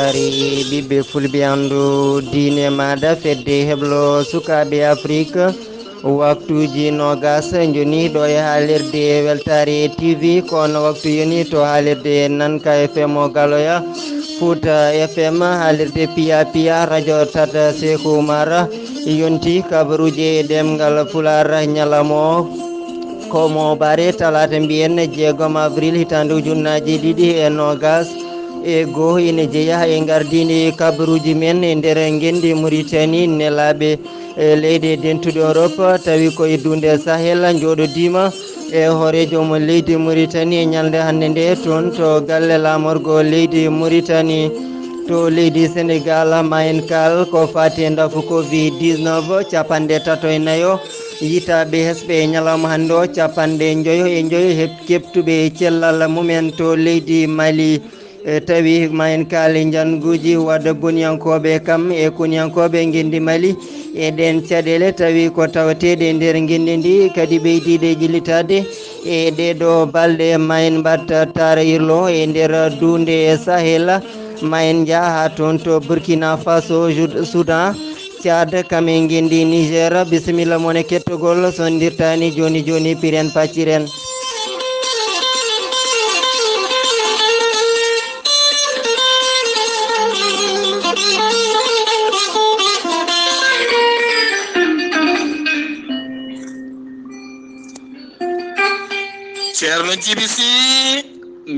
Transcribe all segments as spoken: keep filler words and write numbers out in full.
Ari ɓiɓɓe fulɓe anndu diine maaɗa fedde heblo sukaaɓe Afrik. Waktuuji noogas njoni ɗo e haalirde Weltaare T V, ko on waktu yoni to haalirde Nanka F M o Galoya, Fuuta F M, haalirde Piya Piya, radio Tata Seeku Umar, yonti kabaruuji e ɗemngal Pulaar ñalawma o. Ko mo bare talaata mbiyen jeegom avril hitaande ujunnaaji ɗiɗi e noogas e goo, ina jeyaa e ngardiindi kabaruuji men e nder ngenndi Muritani, nelaaɓe e leyɗe dentuɗe Europe, tawi ko e duunde Sahel njooɗodiima e hooreejo mo leydi Muritani e ñalnde hannde nde toon to galle laamorgo leydi Muritani. To leydi Senegal, ma en kaal ko faati e ndafu covid dix-neuf, capanɗe tato e nayo yitaaɓe hesɓe e ñalawma hannde o, capanɗe njoyo e njoyo heb-, keɓtuɓe cellal mumen to leydi Mali. E tawi ma en kaali njannguuji wadde boniyankooɓe kam e koniyankooɓe ngenndi Mali e ɗeen caɗeele, tawi ko tawateeɗe e nder ngenndi ndi, kadi ɓeydiiɗe ƴellitaade e ɗeeɗo balɗe. Ma en mbaɗ taarayirlo e nder duunde Sahel, ma en njah haa toon to Burkina Faso, Jud-, Sudan, Tchad, kam e ngenndi Niger. Bisimilla mon e kettogol, so ndirtaani jooni jooni, piren pacciren. Ceerno Jibi Si,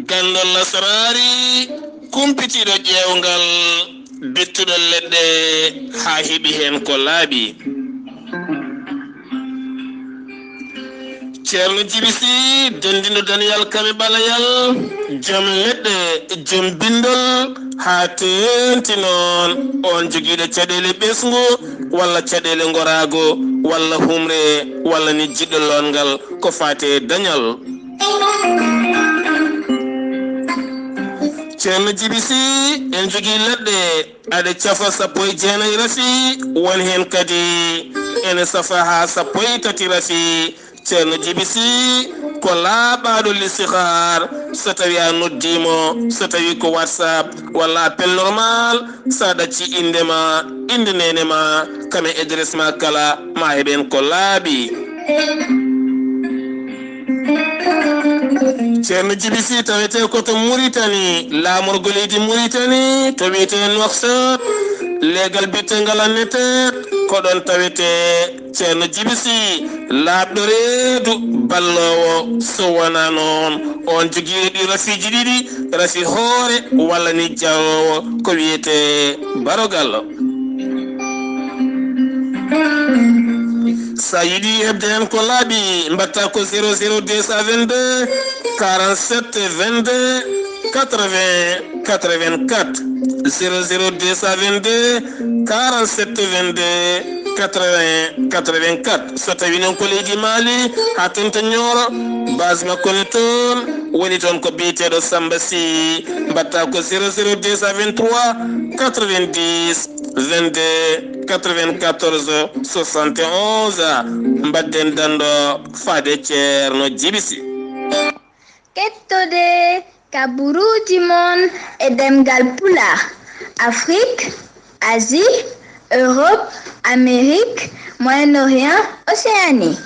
ganndo lasraari, kumpitiiɗo ƴeewngal, bittuɗo leɗɗe haa heɓi heen ko laaɓi. Ceerno Jibi Si, denndino daniyal kame ɓalayal, jom leɗɗe, jom binndol, haa teeŋti noon oon jogiiɗo caɗeele ɓesngu, walla caɗeele ngoraago, walla humre, walla ni jiɗɗo lootngal ko faati e dañal. Ceerno Jibi Si, en jogii leɗɗe, aɗe cafa sappo e jeenayi rasi, won heen kadi ene safa haa sappo e tati rasi. Ceerno Jibi Si ko laaɓaaɗo listixaar, so tawii a noddii mo, so tawii ko WhatsApp walla appel normal, so a ɗaccii innde ma, innde neene ma, kam e adresse ma kala, ma heɓ heen ko laaɓi. Ceerno Jibi Si tawetee ko to Muritani, laamorgo leydi Muritani, to wiyetee Nouakchott, leegal biyeteengal Anneteet, ko ɗoon tawetee. Ceerno Jibi Si, laaɓɗo reedu, balloowo, so wonaa noon, oon jogiiɗo ɗii rafiiji ɗiɗi, rafi hoore walla ni jaroowo, ko wiyetee Baro Gallo. So a yiɗi heɓde heen ko laaɓi, mbaɗtaa ko zéro zéro deux cent vingt-deux, quarante-sept, vingt-deux, quatre-vingts, quatre-vingt-quatre, zéro zéro deux cent vingt-deux, quarante-sept, vingt-deux, quatre-vingts, quatre-vingt-quatre. So tawii noon ko leydi Mali, haa toon to Nioro, base makko ne toon, woni toon ko biyeteeɗo Samba Sy, mbaɗtaa ko zéro zéro deux cent vingt-trois, quatre-vingt-dix, vingt-deux, quatre-vingt-quatorze, soixante et onze. Mbaɗden danndo faade Ceerno Jibi Si. Kettode kabaruuji mon e ɗemngal Pulaar, Afrik, Asie, Europe, Amérique, Moyen-Orient, Océanie.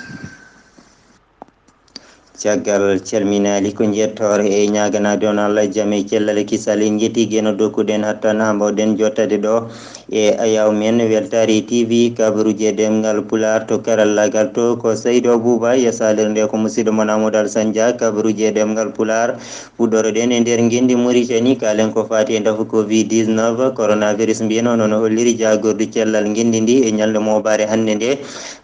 Caggal calminaali ko njettoore e ñaaganaade on Allah jam e cellal e kisal, en njettii geno dokkuɗen hattan haa mbaawɗen jottade ɗo e ayaw men Weltaare T V, kabaruuji e ɗemngal Pulaar to karallaagal to ko Saydu Abuuba, e saalirde ko musidɗo mon Amadou Alassane Dia, kabaruuji e ɗemngal Pulaar. Puɗɗoroɗen e nder ngenndi Muritani, kaalen ko faati e ndafu covid dix-neuf, coronavirus mbiyen, onon o holliri jaagordu cellal ngenndi ndi e ñalnde moobaare hannde nde.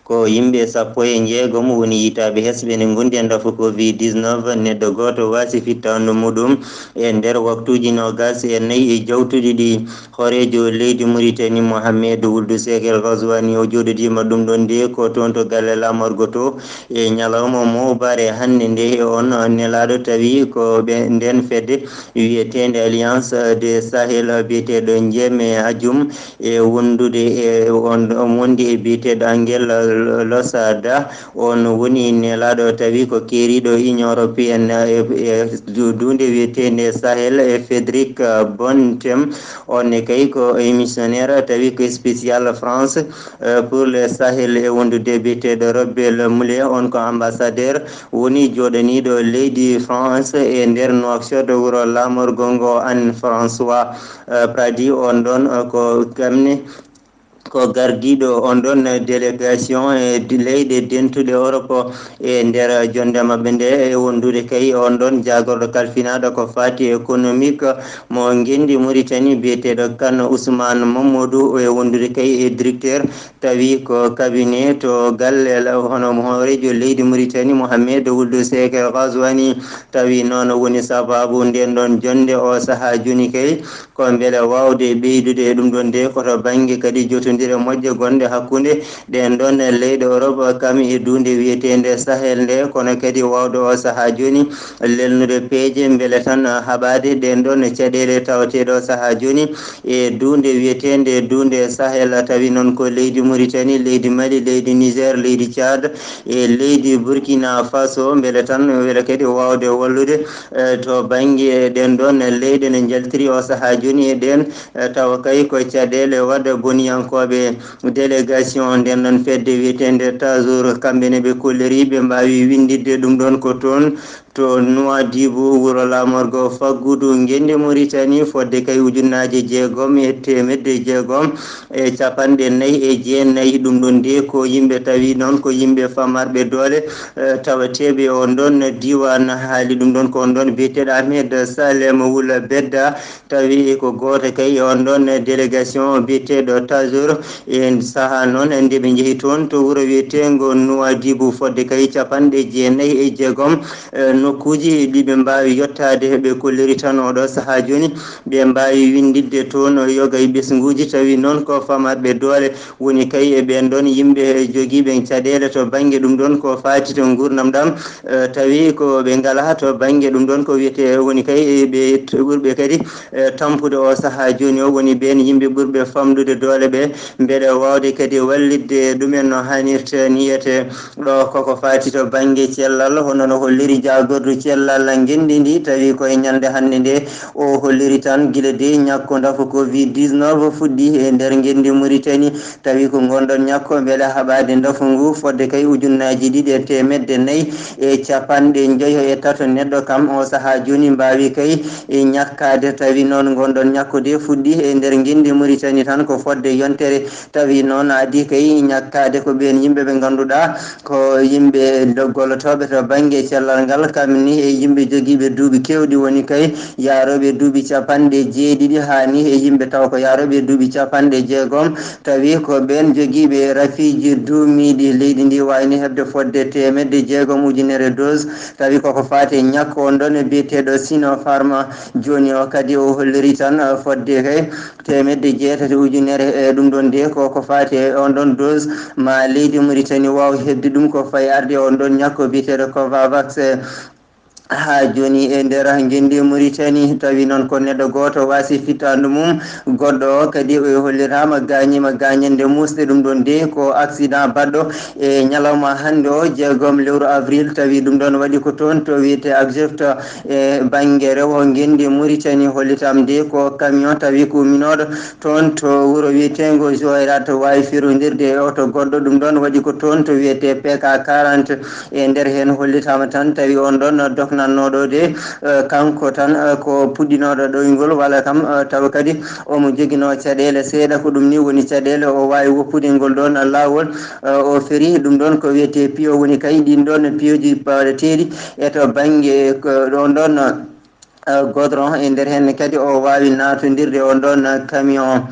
Ko yimɓe sappo e njeegom woni yitaaɓe hesɓe ne ngondi e ndafu covid dix-neuf, neɗɗo gooto waasi fittaandu muɗum e nder waktuuji noogas e nayi e jawtuɗi ɗi. Hooreejo leydi Muritani, Mohamed Wuldu Seek El Ghazouani, o jooɗodiima ɗum ɗon de ko toon to galle laamorgo to e ñalawma moobaare hannde nde. E on nelaaɗo tawi ko ɓe nden fedde wiyeteende Alliance de Sahel biyeteeɗo Njeme Ajum e wondude e on, on wondi e biyeteeɗo Angel Losada. On woni nelaaɗo tawi ko keeri ɗo Union Européenne e, e du-, duunde wiyeteende Sahel e Frédéric, eh, Bonnetem, on ne kay ko e missionnaire tawi ko spécial France, eh, pour le Sahel e wondude biyeteeɗo Robert Muller, on ko ambassadeur woni jooɗaniiɗo leydi France e nder Nouakchott, wuro laamorgo ngo Anne François, eh, Pradi. On ɗon, eh, ko kamne ko gardiiɗo on ɗon délégation e leyɗe dentuɗe Europe e nder jonde maɓɓe nde, e wondude kay on ɗon jaagorɗo kalfinaaɗo ko faati économique mo ngenndi Mauritanie biyeteeɗo Kane Ousmane Mamadou, e wondude kay e directeur tawi ko cabinet to galle la-, hono mo hooreejo leydi Mauritanie Mohamed Wuld Seck Ghazouani. Tawi noon woni sababu nden ɗon jonde o sahaa jooni kay ko mbele waawde ɓeydude e ɗum ɗon nde ko to bannge kadi jotondire moƴƴe gonɗe hakkunde ɗen ɗon leyɗe Europe kam e duunde wiyeteende Sahel nde, kono kadi waawde o sahaa jooni lelnude peeje mbele tan haɓaade ɗen ɗon caɗeele tawateeɗe o sahaa jooni e duunde wiyeteende duunde Sahel. Tawi noon ko leydi Mauritanie, leydi Mali, leydi Niger, leydi Tchad e leydi Burkina Faso, mbele tan mbele kadi waawde wallude eh, to bannge ɗen ɗon leyɗe ne njaltiri o sahaa jooni e ɗen, eh, tawa kay ko caɗeele waɗa boniyankooɓe délégation nden ɗon fedde wiyeteende Tazour, kamɓe ne ɓe kolliri ɓe mbaawi winnditde ɗum ɗon ko toon to Nouadhibou, wuro laamorgo faggudu ngenndi Mauritanie, fodde kay ujunnaaje jeegom e teemedde jeegom e capanɗe nayi e jeenayi. Ɗum ɗon de ko yimɓe tawi noon ko yimɓe famarɓe doole, eh, tawateeɓe on ɗon diiwaan. Haali ɗum ɗon ko on ɗon biyeteeɗo Ahmed Salem Wula Bedda, tawi ko gooto kay e on ɗon délégation biyeteeɗo Tazour. E sahaa noon nde ɓe njehi toon to wuro wiyeteengo Nouadhibou fodde kay capanɗe jeenayi e jeegom, eh, nokkuuji ɗi ɓe mbaawi yottaade, ɓe kolliri tan oɗo sahaa jooni ɓe mbaawi winnditde toon yoga e ɓesnguuji, tawi noon ko famarɓe doole woni kay e ɓeen ɗoon yimɓe jogiiɓe caɗeele to bannge ɗum ɗoon ko faati to nguurndam ɗam, eh, tawi ko ɓe ngalaa to bannge ɗum ɗoon ko wiyetee woni kay e ɓe t-, ɓurɓe kadi, eh, tampude o sahaa jooni o, woni ɓeen yimɓe ɓurɓe famɗude doole ɓe, mbeɗa waawde kadi wallitde ɗumen no haanirta niyete. Ɗo koko faati to bannge cellal, hono no holliri jaagordu cellal ngenndi ndi, tawi ko e ñalnde hannde nde o holliri tan gila de ñakko ndafu covid dix-neuf fuɗɗi e nder ngenndi Mauritanie, tawi ko ngonɗon ñakko mbele haɓaade ndafu ngu fodde kay ujunnaaji ɗiɗi e teemedde nayi e capanɗe njoyo e tato neɗɗo kam o sahaa jooni mbaawi kay e ñakkaade, tawi noon ngonɗon ñakko de fuɗɗi e nder ngenndi Mauritanie tan ko fodde yontere. Tawi noon adii kay ñakkaade ko ɓeen yimɓe ɓe ngannduɗaa ko yimɓe do-, gollotooɓe to bannge cellal ngal, kam ni e yimɓe jogiiɓe duuɓi keewɗi woni kay yaarooɓe duuɓi capanɗe jeeɗiɗi haa ni e yimɓe taw ko yaarooɓe duuɓi capanɗe jeegom. Tawi ko ɓeen jogiiɓe rafiiji duumiiɗi leydi ndi waawni heɓde fodde teemedde jeegom ujunere dose. Tawi koko faati e ñakko on ɗon e biyeteeɗo Sinopharm. Jooni o kadi o holliri tan, eh, fodde kay teemedde jeetati ujunere, e ɗum ɗon de ko ko faati e on ɗon dose ma leydi Mauritanie waaw heɓde ɗum ko fayi arde on ɗon ñakko biyeteeɗo Covavax, eh, haa jooni e nder ngenndi Mauritanie. Tawi noon ko neɗɗo gooto waasi fittaandu mum, goɗɗo o kadi o holliraama gaañiima gaañannde muusɗe. Ɗum ɗon de ko accident baɗɗo e ñalawma hannde o, jeegom lewru avril. Tawi ɗum ɗon waɗi ko toon to wiyetee Agjeft e bannge rewo ngenndi Mauritanie, hollitaama de ko camion tawi ko umminooɗo toon to wuro wiyeteengo Joyrat, waawi firondirde e oto goɗɗo. Ɗum ɗon waɗi ko toon to wiyetee P K quarante. E nder heen hollitaama tan tawi on ɗon doknannooɗo de, eh, kanko tan, eh, ko puɗɗinooɗo ɗoyngol, walla kam, eh, tawa kadi omo joginoo caɗeele seeɗa. Ko ɗum ni woni caɗeele o waawi woppude ngol ɗon laawol, eh, o feri. Ɗum ɗon ko wiyetee piyo woni kay ɗin ɗon piyoji paɗeteeɗi e to bannge, eh, ko ɗon ɗon, eh, godron. E nder heen kadi o waawi naatondirde on ɗon camion.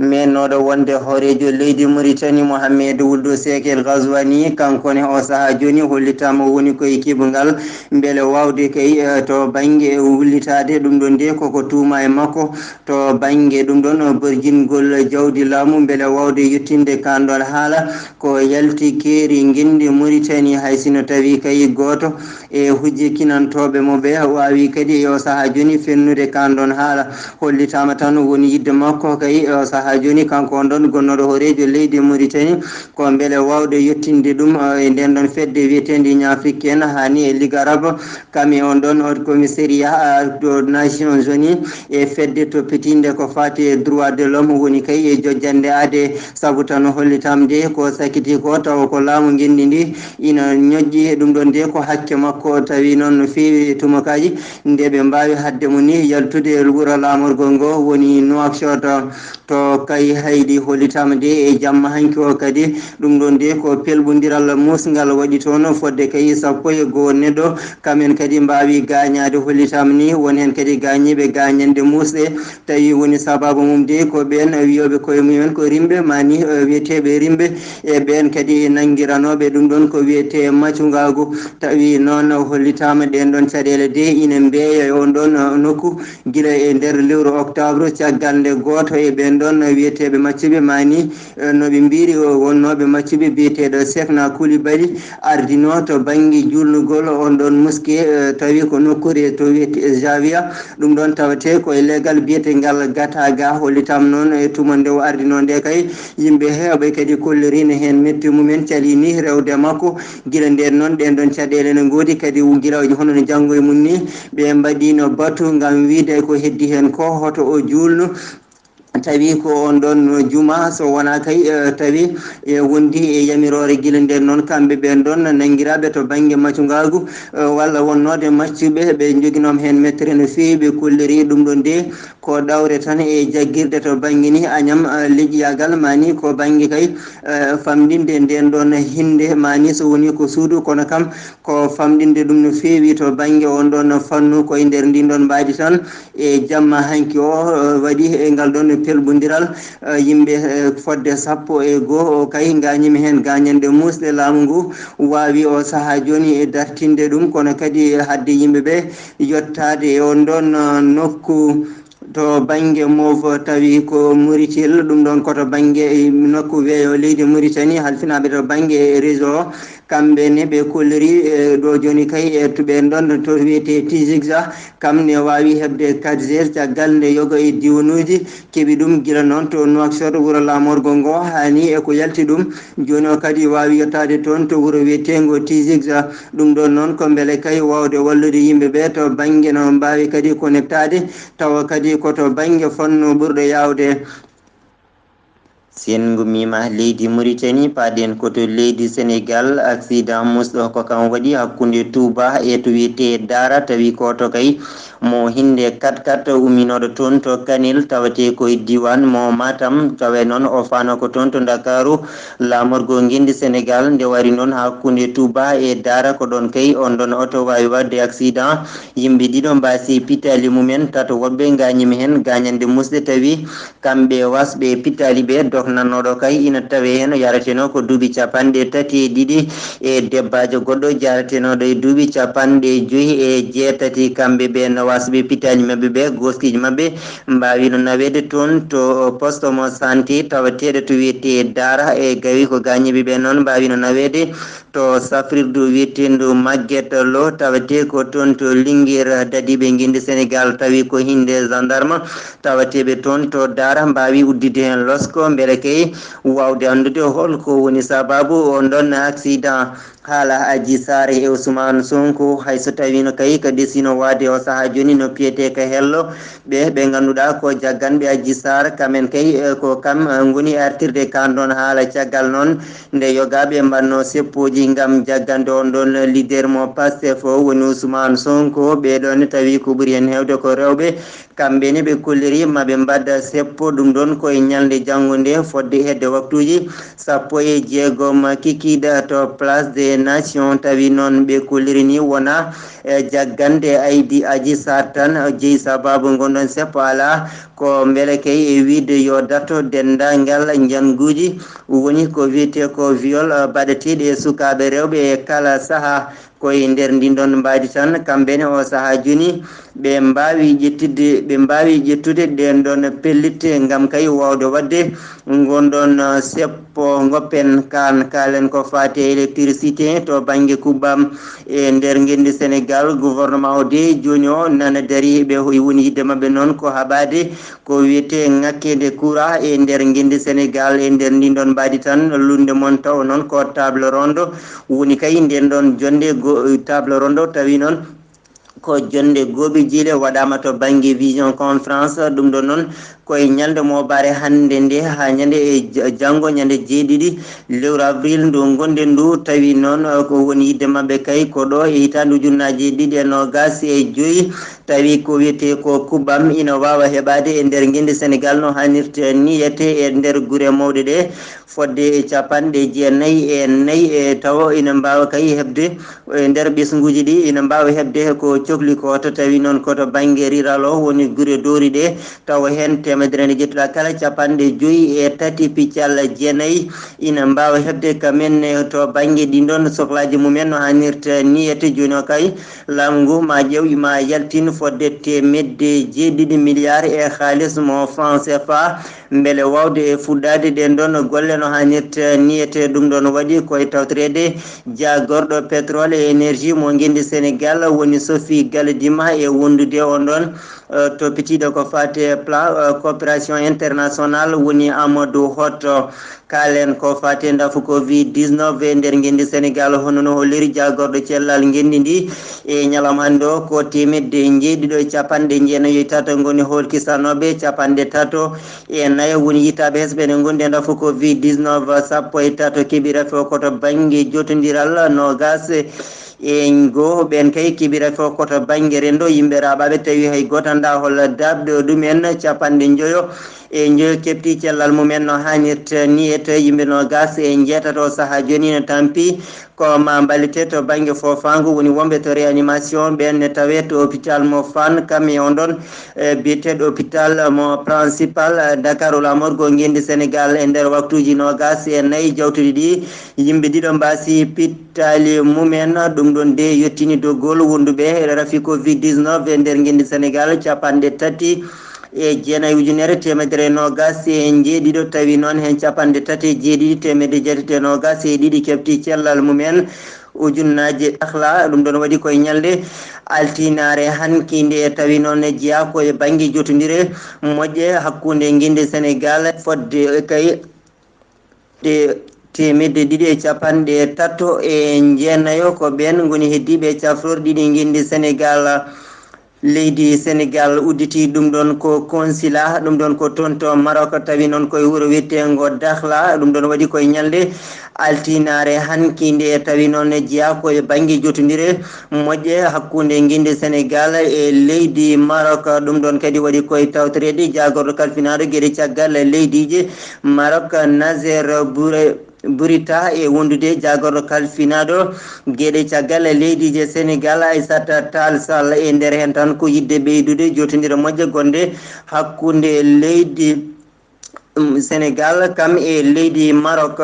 Meennooɗo wonde hooreejo leydi Mauritanie, Mohamed Wuld Seck El Ghazouani, kanko ne o sahaa jooni hollitaama woni ko e keɓungal mbele waawde kay, eh, to bannge wullitaade. Ɗum ɗon de koko tuuma e makko to bannge ɗum ɗon borjingol jawdi laamu mbele waawde yettinde kaan ɗon haala. Ko yalti keeri ngenndi Mauritanie, hay sino tawi kay gooto e hujje kinantooɓe mo ɓe waawi kadi e o sahaa jooni fennude kaan ɗon haala. Hollitaama tan woni yidde makko kay e o sahaa Haa jooni, kanko on ɗon gonnooɗo hooreejo leydi Mauritanie, ko mbele waawde yettinde ɗum, eh, e nden ɗon fedde wiyeteende Union Africaine, haa ni e Ligue Arabe, kam e on ɗon on commissariat, ah, to Nations Unies, e fedde toppitiinde ko faati e droit de l'homme, woni kay e jojjannde aade, sabu tan hollitam de ko sakiti ko, tawa ko laamu ngenndi ndi ina ñoƴƴi. Ɗum ɗon de ko hakke makko, tawi noon no feewi e tumakaaji, nde ɓe mbaawi haɗde mo ni yaltude e wuro laamorgol ngo woni Nouakchott. To Kayhayɗi, hollitaama de e jamma hanki o kadi. Ɗum ɗon de ko pelɓondiral muusngal waɗi toon, fodde kay sappo e goo neɗɗo. Kamen kadi mbaawi gaañaade, hollitaama ni won heen kadi gaañiiɓe gaañanɗe muusɗe, tawi woni sabaabu mum de ko ɓeen wiyooɓe koye mumen ko rimɓe, maa ni, eh, wiyeteeɓe rimɓe, e ɓeen kadi nanngiranooɓe ɗum ɗon ko wiyetee macungaagu. Tawi noon hollitaama ɗeen ɗon caɗeele de ina mbeeya e on ɗon nokku. Gila e nder lewru octobre, caggal nde gooto e ɓeen ɗon wiyeteeɓe maccuɓe maani, eh, no ɓe mbiiri, o wonnooɓe maccuɓe biyeteeɗo Sefna Koulibaly ardino to bannge juulnugol on ɗon moske, eh, tawi ko nokkuure to wiyetee Zawiya. Ɗum ɗon tawetee ko e legal biyetengal Gataga, hollitam noon e tuma nde o ardino nde kay, yimɓe heewɓe kadi kollirino heen mette mumen, calini rewde makko. Gila ndeen noon, ɗeen ɗon caɗeele ne ngoodi kadi, gila hono no janngo e mum ni, ɓe mbaɗino batu ngam wiide ko heddi heen ko hoto o juulnu. Tawi ko on ɗon juma, so wonaa kay, eh, tawi e wondi e yamiroore gila ndeen noon, kamɓe ɓeen ɗon nanngiraaɓe to bannge macungaagu, eh, walla wonnoode maccuɓe, ɓe njoginoom heen mettere no feewi, ɓe kolliri ɗum ɗon de ko ɗawre tan e jaggirde to bannge ni, añam, eh, leƴƴiyagal, maa ni ko bannge kay, eh, famɗinde ndeen ɗon hinnde, maa ni so woni ko suudu, kono kam ko famɗinde ɗum no feewi to bannge on ɗon fannu. Ko e nder ndin ɗon mbaadi tan e jamma hanki o, eh, waɗi e ngal ɗon pelɓondiral, eh, yimɓe, eh, fodde sappo e goo o kay gaañiima heen gaañanɗe muusɗe. Laamu ngu waawi o sahaa jooni e dartinde ɗum, kono kadi hadde yimɓe ɓe yottaade e on ɗon, eh, nokku to bannge Mauve, tawi ko Muritil, ɗum ɗon ko to bannge, eh, nokku weeyo leydi Muritani, halfinaaɓe to bannge réseau o. Kamɓe ne ɓe kolliri, eh, ɗo jooni kay e to ɓeen ɗon to wiyetee Tizigza, kam ne waawi heɓde quatre G caggal nde yoga e diwanuuji keɓi ɗum gila noon to Nouakchott, wuro laamorgo ngo, haa ni e ko yalti ɗum. Jooni o kadi waawi yottaade toon to wuro wiyeteengo Tizigza. Ɗum ɗon noon ko mbele kay waawde wallude yimɓe ɓe to bannge no mbaawi kadi connectaade, tawa kadi ko to bannge fannu ɓurɗo yaawde. Si en ngummiima leydi Mauritanie, paaden ko to leydi Sénégal, accident musɗo ko kam waɗi hakkunde Touba e to wiyetee Dara, tawi ko to kay mo hinde quatre-quatre umminooɗo toon to Kanel, tawetee ko e diiwaan mo Matam, tawa noon o faano ko toon to Ndakaaru. Laamorgo ngenndi Sénégal nde wari noon hakkunde Touba e Dara, ko ɗoon kay on ɗon oto waawi waɗde accident. Yimɓe ɗiɗo mbaasi pitaali mumen, tato woɓɓe ngaañiima heen gaañanɗe musɗe, tawi kamɓe wasɓe pitaali ɓe, doknannooɗo kay ina tawee heen o yareteno ko duuɓi capanɗe tati e ɗiɗi, e debbaajo goɗɗo jaretenooɗo e duuɓi capanɗe joyi e jeetati. Kamɓe ɓe no wasɓe pitaali maɓɓe ɓe, gooskiiji maɓɓe mbaawino naweede toon to poste mo santé tawateeɗo to wiyetee Dara e gawi ko gaañiiɓe ɓe noon mbaawino naweede to safrirdu wiyeteendu Maguette Lo, tawetee ko toon to Linguère. Dadiiɓe ngenndi Sénégal tawi ko hinde gendarme tawateeɓe toon to Dara mbaawi udditde heen losko, mbele kay waawde anndude hol ko woni sabaabu on ɗon accident. Haala Adji Sarr e Ousmane Sonko, hay so tawiino kay ko desino waade o sahaa jooni no piyetee ka hello, ɓe, ɓe ngannduɗaa ko jagganɓe Adji Sarr, kamen kay, eh, ko kam, eh, ngoni artirde kaan ɗoon haala. Caggal noon, nde yogaaɓe mbaɗno seppooji ngam jaggande on ɗon leader mo Pastef o woni Ousmane Sonko, ɓee ɗoon tawi ko ɓuri heen heewde ko rewɓe, kamɓe ne ɓe kolliri ma ɓe mbaɗa seppo, ɗum ɗon ko e ñalnde janngo nde fodde hedde waktuuji sappo e jeegom kikiiɗe to Place des Nations. Tawi noon ɓe kolliri ni wona e jaggande aydi Adji Sarr tan jeyi sabaabu ngon ɗon seppo alaa, ko mbele kay e wiide yo darto denndaangal njannguuji, woni ko wiyetee ko viol, eh, baɗeteeɗi e sukaaɓe rewɓe e kala sahaa. Koye nder ndin ɗon mbaadi tan, kamɓe ne o sahaa jooni, ɓe mbaawi ƴettidde, ɓe mbaawi ƴettude ɗen ɗon pellitte ngam kay waawde waɗde ngon ɗon, uh, seppo ngoppen kaan. Kaalen ko faati e électricité to bannge kubbam e nder ngenndi Senegal. Gouvernement o de jooni o nana dari ɓe hoy woni yidde maɓɓe noon ko haɓaade ko wiyetee ŋakkeende courant e nder ngenndi Senegal. E nder ndin ɗon mbaadi tan, lunnde mon tawa noon ko table ronde woni kay nden ɗon jonnde go-, table ronde tawi noon ko jonnde gooɓe jiile waɗaama to bannge vision conférence. Ɗum ɗo noon koye ñalnde moobaare hannde nde haa ñande e ja-, janngo ñande jeeɗiɗi lewru avril ndu ngonɗen ndu. Tawi noon, uh, ko woni yidde maɓɓe kay ko ɗo e hitaande ujunnaaje ɗiɗi e noogaas e joyi. Tawi ko wiyetee ko kubbam ina waawa heɓaade e nder ngenndi Senegal no haanirta ni, yiyetee e nder gure mawɗe ɗe fodde e capanɗe jeenayi e nayi, e tawa ina mbaawa kay heɓde e nder ɓesnguuji ɗi, ina mbaawa heɓde ko cokli ko. To tawi noon ko to bannge riral o woni gure doori ɗe, tawa heen teemedere nde ƴettuɗa kala capanɗe joyi e tati piccal jeenayi ina mbaawa heɓde ka men ne to bannge ɗin ɗon soklaaji mumen no haanirta ni, yiyetee jooni o kay laamu ngu ma ƴeew ma yaltin fodde teemedde jeeɗiɗi milliards e haalis mo franc C F A. Mbele waawde e fuɗɗaade ɗen ɗon golle no haanirta ni, yiyetee ɗum ɗon waɗi koye tawtoreede jaagorɗo pétrole et énergie mo ngenndi Senegal woni Sophie Galadima e wondude on ɗon, uh, toppitiiɗo ko faati e plan, uh, coopération internationale woni Amadou Hott. Kaalen ko faati e ndafu covid dix-neuf e nder ngenndi Senegal, hono no holliri jaagorɗo cellal ngenndi ndi e ñalawma hannde o, ko teemedde njeeɗiɗo e capanɗe jeenayi e tato ngoni hoolkisanooɓe, capanɗe tato e nayo woni yittaaɓe hesɓe ne ngondi e ndafu covid dix-neuf, sappo e tato keɓi rafi o ko to bannge jotondiral, noogaas e goo ɓen kay keɓi rafi o ko to bannge renndo, yimɓe raaɓaaɓe tawi hay gooto anndaa hol daabɗo ɗumen, capanɗe njoyo e njoyo keɓti cellal mumen no haanirta ni, e to yimɓe noogaas e njeetato sahaa jooni no tampi ko ma mballite to bannge foofaango, woni wonɓe to réanimation ɓen ne tawee to hôpital mo Fann, kam e on ɗon, e biyeteeɗo hôpital mo principal, e Dakar, lamorgo ngenndi Senegal. E nder waktuuji noogaas e nayi jawtuɗi ɗi, yimɓe ɗiɗo mbaasi pittaali mumen, ɗum ɗon de yottini dogol wonduɓe e rafi covid dix-neuf e nder ngenndi Senegal, capanɗe tati e jeenayi ujunere teemedere noogaas e njeeɗiɗo, tawi noon heen capanɗe tati e jeeɗiɗi teemedde jeetati e noogaas e ɗiɗi keɓti cellal mumen ujunnaaje dakhla. Ɗum ɗon waɗi koye ñalnde altinaare hanki nde, tawi noon jeyaa ko e bannge jotondire moƴƴe hakkunde ngenndi Senegal fodde kay ɗe teemedde ɗiɗi e capanɗe tato e jeenayo ko ɓeen ngoni heddiiɓe cafrorɗi ɗi ngenndi Senegal. Leydi Senegal udditi ɗum ɗon ko consulat, ɗum ɗon ko toon to Maroc, tawi noon koye wuro wiyeteengo Dakhla. Ɗum ɗon waɗi koye ñalnde altinaare hanki nde, tawi noon jeyaa ko e bannge jotondire moƴƴe hakkunde ngenndi Senegal e leydi Maroc. Ɗum ɗon kadi waɗi koye tawtoreede jaagorɗo kalfinaaɗo geɗe caggal leydiije Maroc, Nazer Boure. Bourita e wondude jaagorɗo kalfinaaɗo geɗe caggal leydiije Senegal, Aissata Tall Sall. E nder heen tan ko yiɗde ɓeydude jotondire moƴƴe gonɗe hakkunde leydi, um, Senegal kam e leydi Maroc.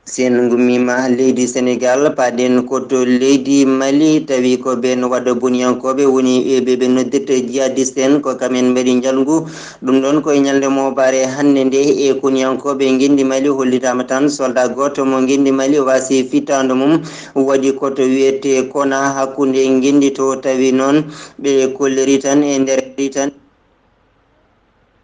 Sen ngummiima leydi Senegal, paaɗen ko to leydi Mali, tawi ko ɓeen waɗa boniyankooɓe woni e ɓe ɓe noddirta jihadiste en, ko kamen mbaɗi njalngu. Ɗum ɗon ko e ñalnde moobaare hannde nde, e koniyankooɓe ngenndi Mali hollitaama tan soldat gooto mo ngenndi Mali waasi fittaandu mum, waɗi ko to wiyetee Kona hakkunde ngenndi to, tawi noon ɓe kolliri tan e nder tan.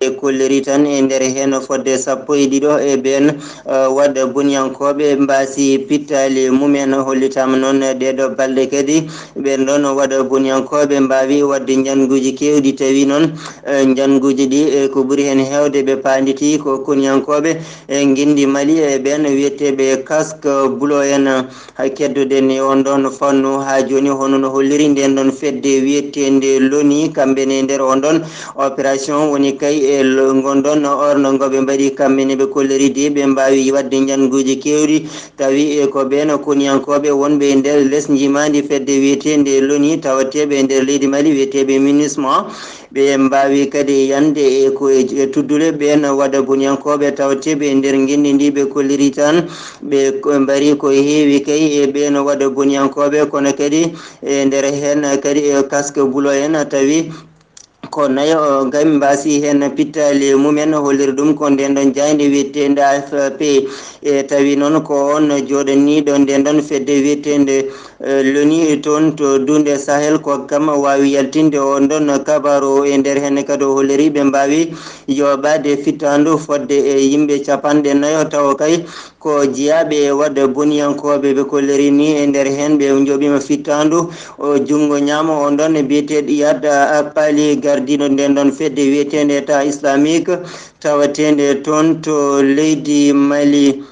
Ɓe kolliri tan e nder heen fodde sappo e ɗiɗo e ɓeen, eh, waɗa boniyankooɓe mbaasi pittaali mumen. Hollitaama noon ɗee ɗoo balɗe kadi ɓeen ɗoon waɗa boniyankooɓe mbaawi waɗde njannguuji keewɗi, tawi noon, eh, njannguuji ɗi, eh, ko ɓuri heen heewde ɓe paanditi ko koniyankooɓe, eh, ngenndi Mali, e ɓeen wiyeteeɓe casque bleu en. Hay keddoɗen e on ɗon fannu haa jooni, hono no holliri nden ɗon fedde wiyeteende loni, kamɓe ne nder on ɗon opération woni kay e E lo-, ngon ɗon orno ngo ɓe mbaɗi kamɓe ne ɓe kolliri de ɓe mbaawi waɗde njannguuji keewɗi, tawi e ko ɓeen koniyankooɓe wonɓe e nder les njimaandi fedde wiyeteende loni tawateeɓe e nder leydi Mali wiyeteeɓe MINUSMA. Ɓe mbaawi kadi yande e ko e, e tuddule ɓeen waɗa boniyankooɓe tawateeɓe e nder ngenndi ndi ɓe kolliri tan. Ɓe ko-, mbari ko heewi kay e ɓeen waɗa boniyankooɓe, kono kadi e nder heen kadi e casque blanc en tawi ko nayo, o, ngam mbaasi heen pittaali mumen, holliri ɗum ko ndeen ɗon jaaynde wiyeteende A F P. E tawi noon ko on jooɗaniiɗo ndeen ɗon fedde wiyeteende, e, loni toon to duunde Sahel, ko kam waawi yaltinde on ɗon kabaaru. E nder heen kadi o holliri ɓe mbaawi yooɓaade fittaandu fodde e yimɓe capanɗe nayo, tawa kay ko jiyaaɓe e waɗa boniyankooɓe. Ɓe kolliri ni e nder heen ɓe njoɓiima fittaandu o junngo ñaamo on ɗon biyeteeɗo Iyad Pali, gardiiɗo ndeen ɗon fedde wiyeteende État Islamique tawateende toon to leydi Mali.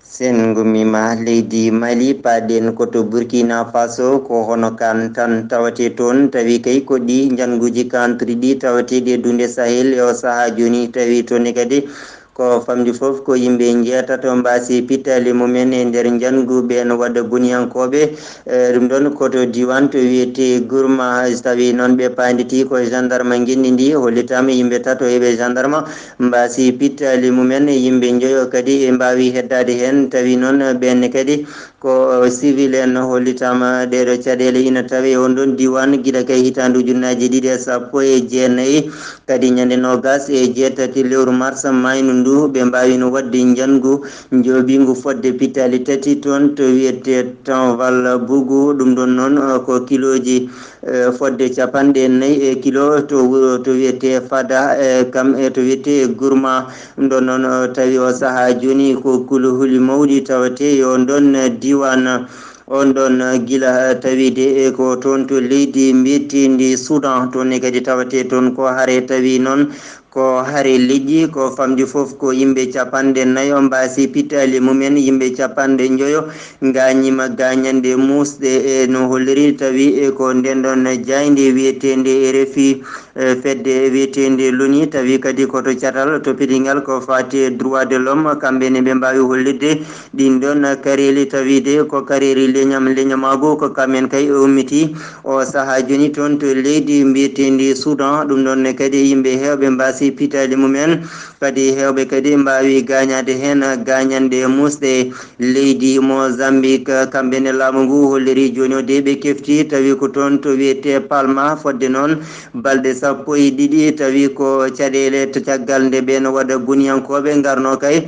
Sen ngummiima leydi Mali, paaɗen ko to Burkina Faso, ko hono kan tan tawatee toon, tawi kay ko ɗi njannguuji kantuɗi ɗi tawateeɗi e duunde Sahel e o sahaa jooni, tawi toon ne kadi ko famɗi fof ko yimɓe njeetato mbaasi pittaali mumen e nder njanngu ɓeen waɗa boniyankooɓe. E, ɗum ɗon ko to diiwaan to wiyetee Gourma, tawi noon ɓe paanditi ko gendarme ngenndi ndi, hollitaama yimɓe tato e ɓe gendarme mbaasi pittaali mumen, yimɓe njoyo kadi e mbaawi heddaade heen, tawi noon ɓeen kadi ko civil en hollitaama. Ɗeeɗo caɗeele ina tawee on ɗon diiwaan gila kay hitaande ujunnaaji ɗiɗi e sappo e jeenayi, kadi ñande noogas e jeetati lewru mars maynu ndu, ɓe mbaawino waɗde njanngu njoɓingu fodde pittaali tati toon to wiyetee Tanval Bougou. Ɗum ɗon noon, eh, ko kilooji, eh, fodde capanɗe nayi e kilo to wuro to wiyetee Fada, eh, kam e to wiyetee Gourma. Ɗum ɗon noon, eh, tawi o sahaa jooni ko kuluhuli mawɗi tawatee e on ɗon, eh, diiwaan. On ɗon, eh, gila, eh, tawiide e ko toon to leydi mbiyeteendi Soudan, toon ne kadi tawatee toon ko hare, tawi noon ko hare leƴƴi, ko famɗi fof ko yimɓe capanɗe nayo mbaasi pittaali mumen, yimɓe capanɗe njoyo ngaañiima gaañanɗe muusɗe e no holliri, tawi e ko ndeen ɗon jaaynde wiyeteende R F I, eh, fedde wiyeteende loni, tawi kadi ko to catal toppitiingal ko faati e droit de l'homme, kamɓe ne ɓe mbaawi hollitde ɗin ɗon kareeli, tawiide ko kareeli leñam, leñamaagu, ko kamen kay o ummiti o sahaa jooni toon to leydi mbiyeteendi Soudan. Ɗum ɗon ne kadi yimɓe heewɓe mbaasi pittaali mumen, kadi heewɓe kadi mbaawi gaañaade heen gaañanɗe muusɗe. Leydi Mozambique, kamɓe ne laamu ngu holliri jooni o de ɓe kefti, tawi ko toon to wiyetee Palma, fodde noon balɗe sappo e ɗiɗi, tawi ko caɗeele to caggal nde ɓeen waɗa boniyankooɓe ngarno kay.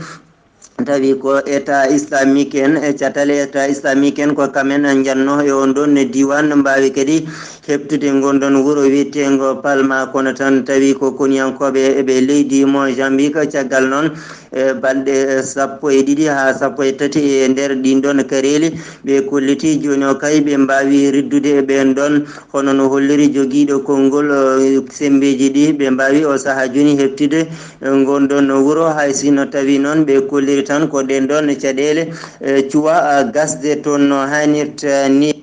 Tawi ko État islamique en, e catal État islamique en, ko kamen njanno e on ɗon diiwaan, mbaawi kadi heɓtude ngon ɗon wuro wiyeteengo Palma, kono tan tawi ko koniyankooɓe e ɓe leydi Mozambique. Caggal noon, e balɗe sappo e ɗiɗi haa sappo e tati e nder ɗin ɗon kareeli, ɓe kolliti jooni o kay ɓe mbaawi riddude e ɓeen ɗon, hono no holliri jogiiɗo konngol, eh, semmbeeji ɗi, ɓe mbaawi o sahaa jooni heɓtude, eh, ngon ɗon wuro, hay sinno tawi noon ɓe kolliri tan ko ɗeen ɗon caɗeele, eh, cuwa, ah, gasde toon no haanirta ni.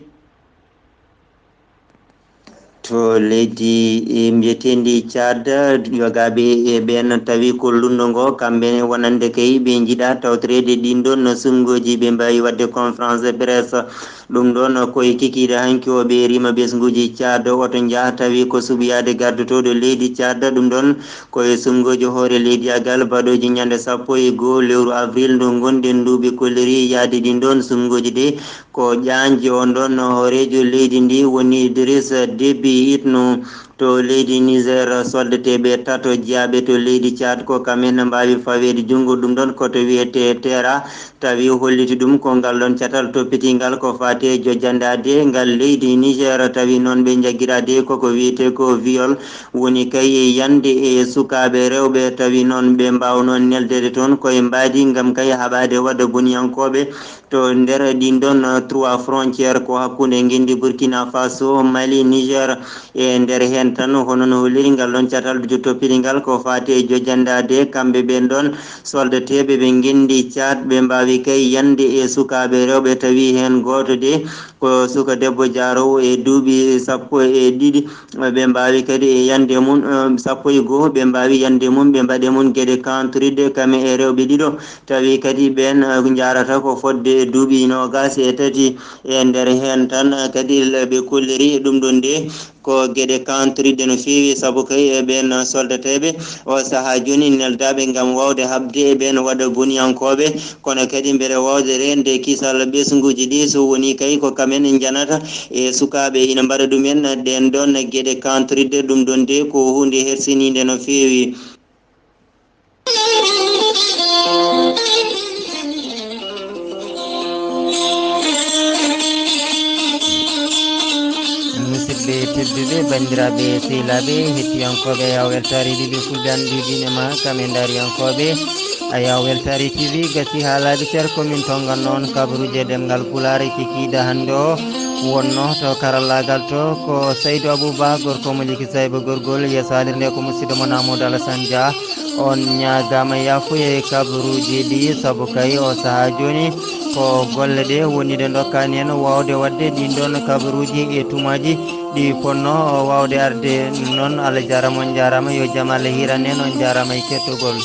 To leydi, eh, mbiyeteendi Tchad, yogaaɓe e ɓeen tawi ko lunndo ngo, kamɓe wonande kay ɓe njiɗa tawtoreede ɗin ɗon sunngooji, ɓe mbaawi waɗde conférence de presse. Ɗum ɗon ko e kikiiɗe hanki o ɓe rima ɓesnguuji Tchad, oto njaha tawi ko suɓiyaade gardotooɗo leydi Tchad. Ɗum ɗon ko e sunngooji hoore leydi agal baɗooji ñande sappo e goo lewru avril ndu ngonɗen ndu ɓe kolliri yaade ɗin ɗon sunngooji de. Ko ƴaanji on ɗon hooreejo leydi ndi woni Idriss Déby Itno. To leydi Niger, soldateeɓe tato jeyaaɓe to leydi Tchad ko kamen mbaawi faweede junngo. Ɗum ɗon ko to wiyetee Tera, tawi holliti ɗum ko ngal ɗon catal toppitiingal ko faati e jojjandaade ngal leydi Niger, tawi noon ɓe njaggiraade koko wiyetee ko viol, woni kay yande e sukaaɓe rewɓe, tawi noon ɓe mbaawno neldeede toon koye mbaadi ngam kay haɓaade waɗa boniyankooɓe. To nder ɗin ɗon, eh, trois frontières ko hakkunde ngenndi Burkina Faso, Mali, Niger, e nder heen Tan hono no holliri ngal ɗon catal toppiri ngal ko faati e jojjandaade kamɓe ɓeen ɗon soldateeɓe ɓe ngenndi Caad, ɓe mbaawi kay yande e sukaaɓe rewɓe, tawi heen gooto de ko suka debbo jaaroowo e duuɓi sappo e ɗiɗi. Ɓe mbaawi kadi e yande mum, eh, sappo e goo, ɓe mbaawi yande mum, ɓe mbaɗe mum geɗe kanturide kame e rewɓe ɗiɗo, tawi kadi ɓeen, eh, njaarata ko fodde duuɓi noogaas e tati. E nder heen tan, eh, kadi ɓe kolliri ɗum ɗon de ko geɗe kantoriɗe no feewi, sabu kay e ɓeen soldateeɓe oo sahaa jooni neldaaɓe ngam waawde haɓde e ɓeen waɗa boniyankooɓe, kono kadi mbele waawde reende kisal ɓesnguuji ɗi, so woni kay ko kamen njanata e sukaaɓe ina mbaɗa ɗumen ɗeen ɗoon geɗe kantoriɗe, ɗum ɗon de ko huunde hersiniinde no feewi. Musidɓe tedduɓe, banndiraaɓe sehilaaɓe, hettiyankooɓe Ayaw Weltaare T V, fulɓe anndi diine ma kam e ndaariyankooɓe Ayaw Weltaare T V, gasi haalaaɓe cer ko min tongan noon kabaruuji e ɗemngal Pulaar e kikiiɗe hannde o. Wonno to karallaagal to ko Saydu Abuba, gorko mo Liki Sayba Gorgol, yeeso haalirde ko musidɗo mon Amadou Alassane Dia. On ñaagaama yaafuya e kabaruuji ɗi, sabu kay o sahaa jooni ko golle ɗe woni ɗe ndokkaani en waawde waɗde ɗiin ɗoon kabaruuji e tumaaji ɗi ponno waawde arde. Ɗum noon, Allah jaaraama, on njaaraama, yo jam Allah hiiran en, on njaaraama e kettogol.